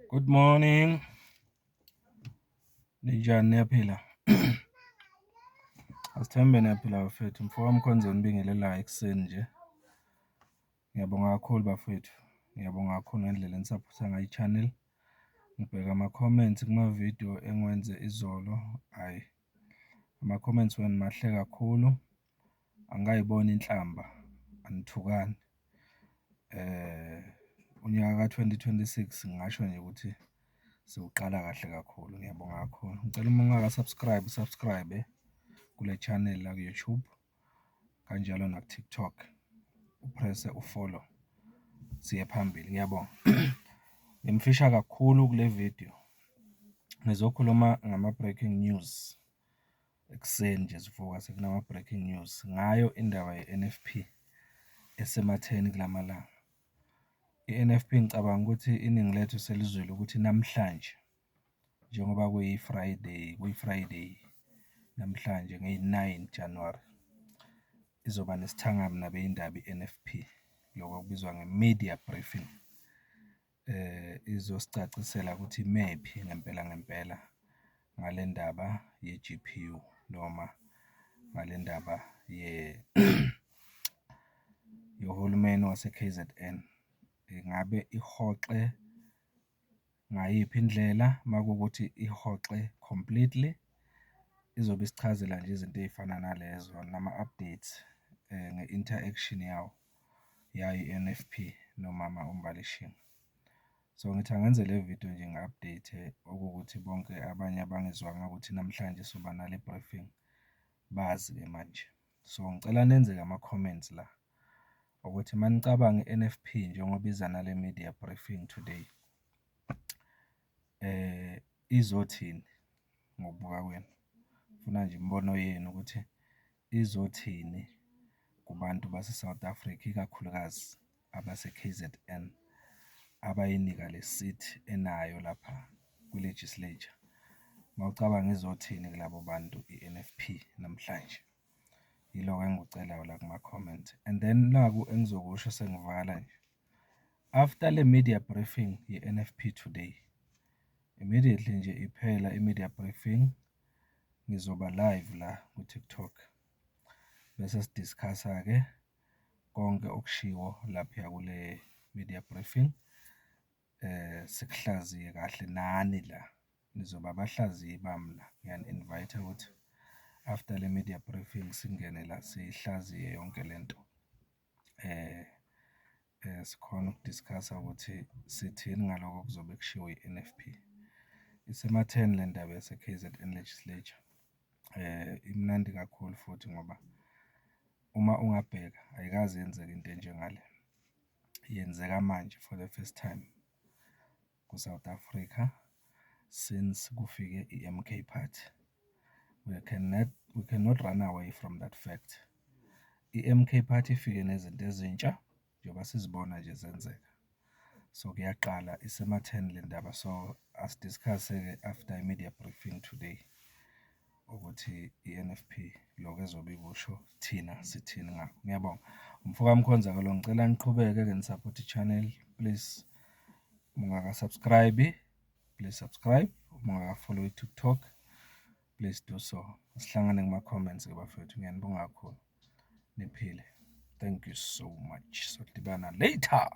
Good morning. Ninjani, niyaphila? Asithembe niyaphila bafethu, umfoka Mkhonza onibingelelayo ekuseni nje. Ngiyabonga kakhulu bafowethu, ngiyabonga kakhulu ngendlela enisaphotha ngayo i-channel. Ngibheka ama-comments kumavidiyo engiwenze izolo, hhayi, ama-comments wenu mahle kakhulu, angikayiboni inhlamba, anithukani. Unyaka ka-twenty twenty-six, ngingasho nje ukuthi siwuqala kahle kakhulu, ngiyabonga kakhulu. Ngicela uma ungaka-subscribe, u-subscribe kule channel la ku-YouTube, kanjalo naku-TikTok, u-press-e u-follow, siye phambili, ngiyabonga. Ngimfisha kakhulu kule vidiyo, ngizokhuluma ngama-breaking news. Ekuseni nje sivuka sekunama-breaking news ngayo indaba ye-N_F_P esematheni kulamalanga. I-N_F_P ngicabanga ukuthi iningi lethu selizwile ukuthi namhlanje njengoba kuyi-Friday, kuyi-Friday namhlanje ngeyi-nine Januwari, izoba nesithangami nabeyindaba i-N_F_P, lokhu okubizwa nge-media briefing. Izosicacisela ukuthi imephi ngempela ngempela ngale ndaba ye-G_P_U noma ngale ndaba yohulumeni wase-K_Z_N. Ingabe ihoxe ngayiphi indlela? Uma kuwukuthi ihoxe completely, izobe isichazela nje izinto ey'fana nalezo nama-updates nge-interaction yawo, yayo i-N_F_P nomama uMbali Shinga. So, ngithi angenze le vidiyo nje ngi-update-e okuwukuthi bonke abanye abangezwanga ukuthi namhlanje soba nale briefing, bazi-ke manje. So, ngicela nenze-ke ama-comments la ukuthi uma nicabanga i-N_F_P njengoba iza nale media briefing today, izothini ngokubuka kwenu? Ngifuna nje imibono yenu ukuthi izothini kubantu base-South Africa, ikakhulukazi abase-K_Z_N, abayinika le seat enayo lapha kwi-legislature. Mawucabanga izothini kulabo bantu i-N_F_P namhlanje? Yiloko engikucelayo la kuma-comment and then naku engizokusho sengivala nje. After le media briefing ye-N_F_P today, immediately nje iphela i-media briefing, ngizoba live la ku-TikTok bese si-discuss-a-ke konke okushiwo laphiya kule media briefing, sikuhlaziye kahle nani la, nizoba abahlaziyi bami la. Ngiyani-invite-a ukuthi after le media briefing singene la siyihlaziye yonke lento. Sikhone uku-discuss-a ukuthi sithini ngaloko okuzobe kushiwo i-N_F_P. Isematheni le ndaba yase-K_Z_N Legislature, imnandi kakhulu futhi ngoba uma ungabheka ayikaze yenzeke into enjengale, yenzeka manje for the first time ku-South Africa since kufike i-M_K Party. We cannot run away from that fact. I-M_K Party ifike nezinto ezintsha njengoba sizibona nje zenzeka. So, kuyaqala isematheni le ndaba, so asi-discuss-e-ke after i-media briefing today, ukuthi i-N_F_P lokhu ezobe ikusho thina sithini ngakho. Ngiyabonga. Umfoka Mkhonza-ke lo, ngicela niqhubeke-ke ni-support-e i-channel, please. Uma ungaka-subscribe-i, please subscribe. Uma ungaka-follow-i i-TikTok, please do so. Asihlangane kuma-comments-ke bafowethu, ngiyanibonga kakhulu, niphile. Thank you so much, sodibana later.